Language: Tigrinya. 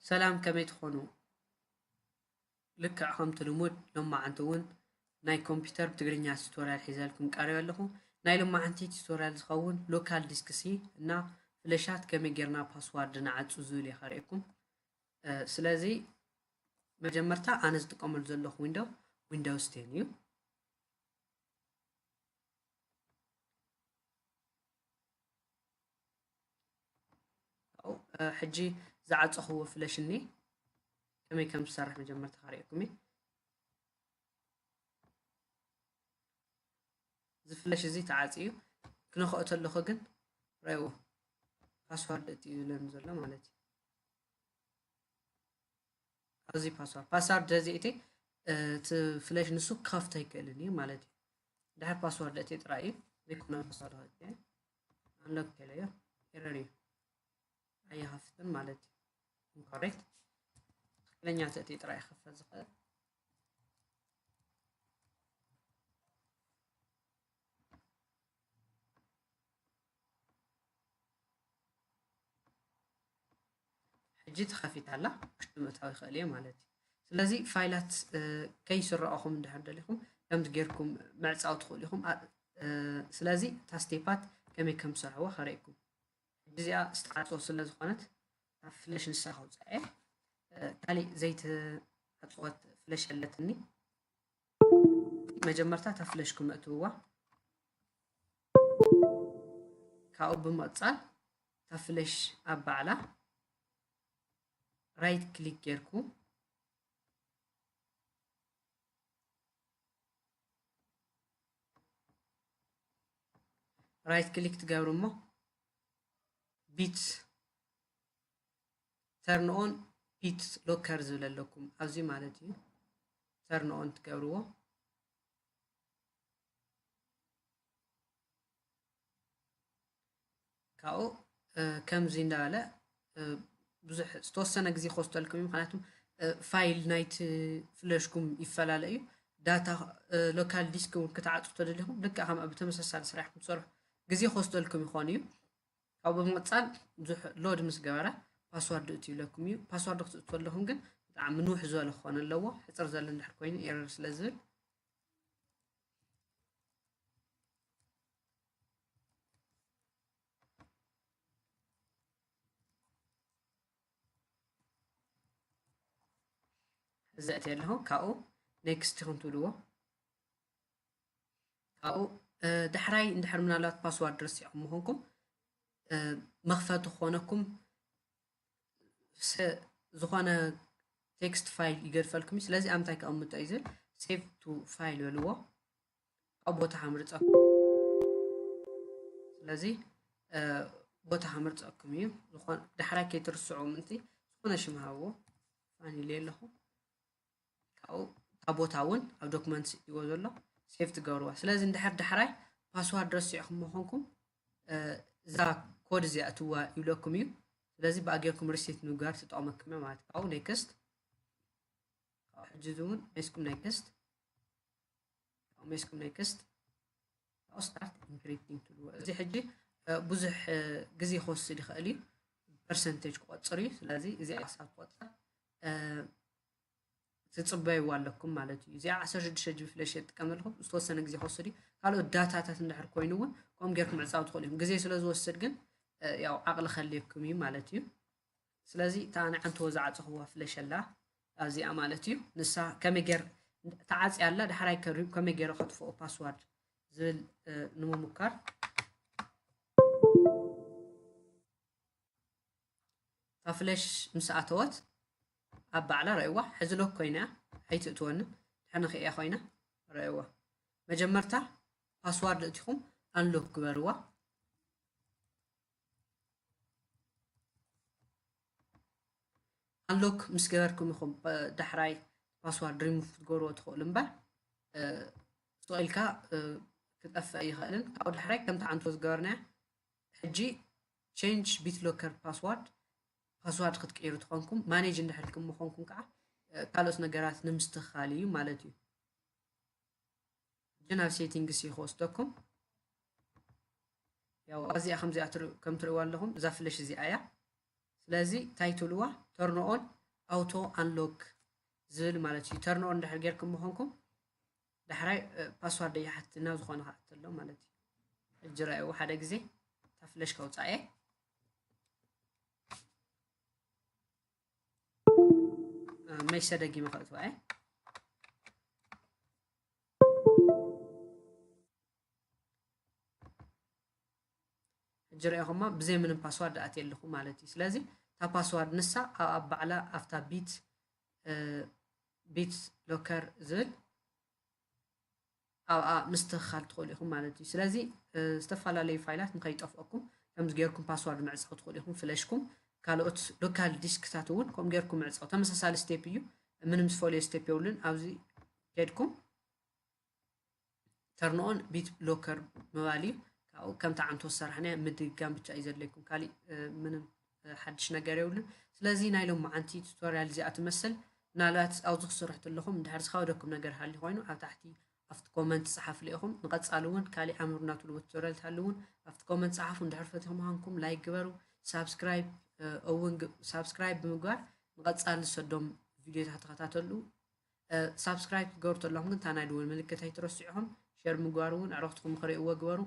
ሰላም፣ ከመይ ትኾኑ? ልክዕ ከምቲ ልሙድ ሎማዓንቲ እውን ናይ ኮምፒውተር ብትግርኛ ቱቶሪያል ሒዘልኩም ቀሪበ ኣለኹ። ናይ ሎማዓንቲ ቱቶሪያል ዝኸውን ሎካል ዲስክ ሲ እና ፍለሻት ከመይ ጌርና ፓስዋርድ ንዓጹ ዝብል እየ ከርእየኩም። እ፣ ስለዚ መጀመርታ ኣነ ዝጥቀመሉ ዘለኹ ዊንዶ ዊንዶውስ ቴን እዩ። እ፣ ሕጂ ዝዓጸኽዎ ፍለሽ እኒ ከመይ ከም ዝሰርሕ መጀመርታ ከርእየኩም እየ። እዚ ፍለሽ እዚ ተዓጽዩ ክነኽኦ ተለኹ ግን ረእዎ ፓስዋርድ እቲ እዩ ዝብለኒ ዘሎ ማለት እዩ። ኣብዚ ፓስዋርድ ፓስዋርድ ተዘይእቲ እቲ ፍለሽ ንሱ ክኸፍቶ ኣይክእልን እዩ ማለት እዩ። ድሕር ፓስዋርድ እቲ ጥራይ እዩ ዘይኮነ ፓስዋርድ ከእቲ ኣንሎክ ከለዮ ኤረር እዩ ኣይኸፍትን ማለት እዩ። ኢንኮሬክት ትክክለኛ እቲ ጥራይ ክኸፍት ዝኽእል ሕጂ ተኸፊታ ኣላ። ውሽጢ ምእታው ይኽእል እየ ማለት እዩ። ስለዚ ፋይላት እ፣ ከይስረቐኹም እንድሕር ደሊኹም ከምዚ ጌርኩም ምዕጻው ትኽእሉ ኢኹም። ኣ- እ፣ ስለዚ እታ ስቴፓት ከመይ ከም ትሰርሕዎ ከርእየኩም። ሕጂ እዚኣ ዝተዓጽወ ስለ ዝኾነት ኣብ ፍለሽ ንሳ ከውፅኣ እየ። እ፣ ካሊእ ዘይተዓጽወት ፍለሽ ኣለትኒ። መጀመርታ እታ ፍለሽ ክመእትውዋ ካብኡ ብምቕጻል እታ ፍለሽ ኣብ ባዕላ ራይት ክሊክ ጌርኩ ራይት ክሊክ ትገብሩ እሞ ቢት ተርን ኦን ቢት ሎከር ዝብል ኣለኩም ኣብዚ ማለት እዩ። ተርን ኦን ትገብርዎ ካብኡ እ፣ ከምዚ እንዳበለ እ፣ ብዙሕ ዝተወሰነ ግዜ ክወስደልኩም እዩ። ምክንያቱም እ፣ ፋይል ናይቲ ፍለሽኩም ይፈላለ እዩ። ዳታ እ፣ ሎካል ዲስክ እውን ክትዓፁ ተደሊኹም ልክዕ ከም ብተመሳሳሊ ስራሕ ክትሰርሑ ግዜ ክወስደልኩም ይኾን እዩ። ካብኡ ብምቕፃል ብዙሕ ሎድ ምስ ገበረ ፓስዋርድ እቲ ይብለኩም እዩ። ፓስዋርድ ክትእቱ ኣለኹም ግን ብጣዕሚ ንውሕ ዝበለ ክኾን ኣለዎ። ሕፅር ዘለ እንድሕር ኮይኑ ኤረር ስለ ዝብል እዚ ኣእትየ ኣለኹ። ካብኡ ኔክስት ኢኹም ትብልዎ። ካብኡ እ፣ ዳሕራይ እንድሕር ምናልባት ፓስዋርድ ረሲዕኩም ምኾንኩም እ፣ መኽፈቲ ክኾነኩም ስ- ዝኾነ ቴክስት ፋይል ይገድፈልኩም እዩ። ስለዚ ኣብ ምንታይ ከቐምጦ እዩ ዝብል ሴቭ ቱ ፋይል በልዎ። ኣብ ቦታ ከምርፀኩም ስለዚ እ፣ ቦታ ከምርፀኩም እዩ። ዝኾነ ዳሕራይ ከይትርስዑ ምእንቲ ዝኾነ ሽም ሃብዎ። ፋኒለ ኣለኹ ካብኡ እታ ቦታ እውን ኣብ ዶክመንት ይዎ ዘሎ ሴቭ ትገብርዋ። ስለዚ እንድሕር ዳሕራይ ፓስዋርድ ረሲዕኩም ምኾንኩም እ፣ እዛ ኮድ እዚኣ እትዋ ይብለኩም እዩ። ስለዚ ብኣ ጌርኩም ሪሴት ምግባር ትጠቕመኩም እያ ማለት እዩ። ካብኡ ኔክስት ካብኡ ሕጂ እዚ እውን ሜስኩም ኔክስት ካብኡ ሜስኩም ኔክስት ካብኡ ስታርት ኢንክሪፕቲንግ ትብልዎ። እዚ ሕጂ እ፣ ብዙሕ እ፣ ግዜ ክወስድ ይኽእል እዩ። ፐርሰንቴጅ ክቆፅር እዩ። ስለዚ እዚኣ ክሳብ ትቆፅር እ፣ ትፅበይዋ ኣለኩም ማለት እዩ። እዚኣ ዓሰርተ ሽዱሽተ ጂቢ ፍለሽ እየ ዝጥቀም ዘለኹ። ዝተወሰነ ግዜ ክወስድ እዩ። ካልኦት ዳታታት እንድሕር ኮይኑ እውን ከምኡ ጌርኩም ምዕፃው ትኽእሉ እዮም። ግዜ ስለ ዝወስድ ግን እ፣ ያው ዓቕሊ ከድልየኩም እዩ ማለት እዩ። ስለዚ እታ ኣነ ዓንተዎ ዝዓፀኽዋ ፍለሽ ኣላ ኣብዚኣ ማለት እዩ። ንሳ ከመይ ጌር ተዓፅያ ኣላ ዳሕራይ ከሪብ ከመይ ገይረ ከጥፍኦ ፓስዋርድ ዝብል እ፣ ንምሙካር እታ ፍለሽ ምስ ኣተወት ኣብ ባዕላ ረእይዋ ሕዚ ሎክ ኮይና እያ ኣይትእትወንን። ድሕር ንክእያ ኮይና ረእይዋ። መጀመርታ ፓስዋርድ እቲኹም ኣንሎክ ግበርዋ። ኣንሎክ ምስ ገበርኩም ኢኹም ዳሕራይ ፓስዋርድ ሪሙቭ ክትገብርዎ ትኽእሉ እምበር እ፣ ስቕ ኢልካ እ፣ ክጠፍእ ኣይኽእልን። ካብኡ ዳሕራይ ከምቲ ዓንቶ ዝገበርናያ ሕጂ ቼንጅ ቢት ሎከር ፓስዋርድ ፓስዋርድ ክትቀይሩ ትኾንኩም ማኔጅ እንድሕር ኢልኩም ምኾንኩም ከዓ እ፣ ካልኦት ነገራት ንምስትኽኻል እዩ ማለት እዩ። ሕጂ ናብ ሴቲንግስ እዩ ክወስደኩም። ያው ኣብዚኣ ከምዚኣ ትር- ከም ትርእዋ ኣለኹም እዛ ፍለሽ እዚኣ እያ። ስለዚ እንታይ ትብልዋ ተርን ኦን auto unlock ዝብል ማለት እዩ። Turn on እንድሕር ጌርኩም ምኾንኩም ዳሕራይ ፓስዋርድ ይሓትና ዝኾነ ክኣተሎ ማለት እዩ። ሕጂ ረኣይዎ ሓደ ግዜ እታ ፍለሽ ከውፃእ እየ። መይሰ ደጊመ ከእትዋ እየ። ሕጂ ሪኢኹማ ብዘይ ምንም ፓስዋርድ ኣትየ ኣለኹ ማለት እዩ። ስለዚ እታ ፓስዋርድ ንሳ ኣብ ባዕላ ኣብታ ቢት ቢት ሎከር ዝብል ኣብኣ ምስትኽኻል ትኽእሉ ኢኹም ማለት እዩ። ስለዚ ዝተፈላለዩ ፋይላት ንኸይጠፍኦኩም ከምዚ ጌርኩም ፓስዋርድ ምዕፃው ትኽእሉ ኢኹም። ፍለሽኩም ካልኦት ሎካል ዲስክታት እውን ከምኡ ጌርኩም ምዕፃው ተመሳሳሊ ስቴፕ እዩ። ምንም ዝፈልዮ ስቴፕ የብሉን። ኣብዚ ከድኩም ተርንኦን ቢት ሎከር ምባል እዩ። ካብኡ ከምቲ ዓንቶ ዝሰራሕናዮ ምድግጋም ብቻ እዩ ዘድለይኩም። ካሊእ ምንም ሓድሽ ነገር የብሉን። ስለዚ ናይ ሎማዓንቲ ቱቶርያል እዚኣ ትመስል። ምናልባት ኣብዚ ክስርሑ ተለኹም እንድሕር ዝኸበደኩም ነገር ሃልዩ ኮይኑ ኣብ ታሕቲ ኣብቲ ኮመንት ጸሓፉ ኢኹም። ንቐጻሊ እውን ካሊእ ኣምርና ትብልዎ ቱቶርያል ተሃልዩ እውን ኣብቲ ኮመንት ጸሓፉ። እንድሕር ፈቲኹም ምዃንኩም ላይክ ግበሩ። ሳብስክራይብ እውን ሳብስክራይብ ብምግባር ንቐጻሊ ዝሰዶም ቪድዮታት ተኸታተሉ። ሳብስክራይብ ክትገብሩ ተለኹም ግን እታ ናይ ደወል ምልክት ኣይትረስዑ ኢኹም። ሸር ምግባር እውን ኣዕሩኽትኩም ክርእይዎ ግበሩ።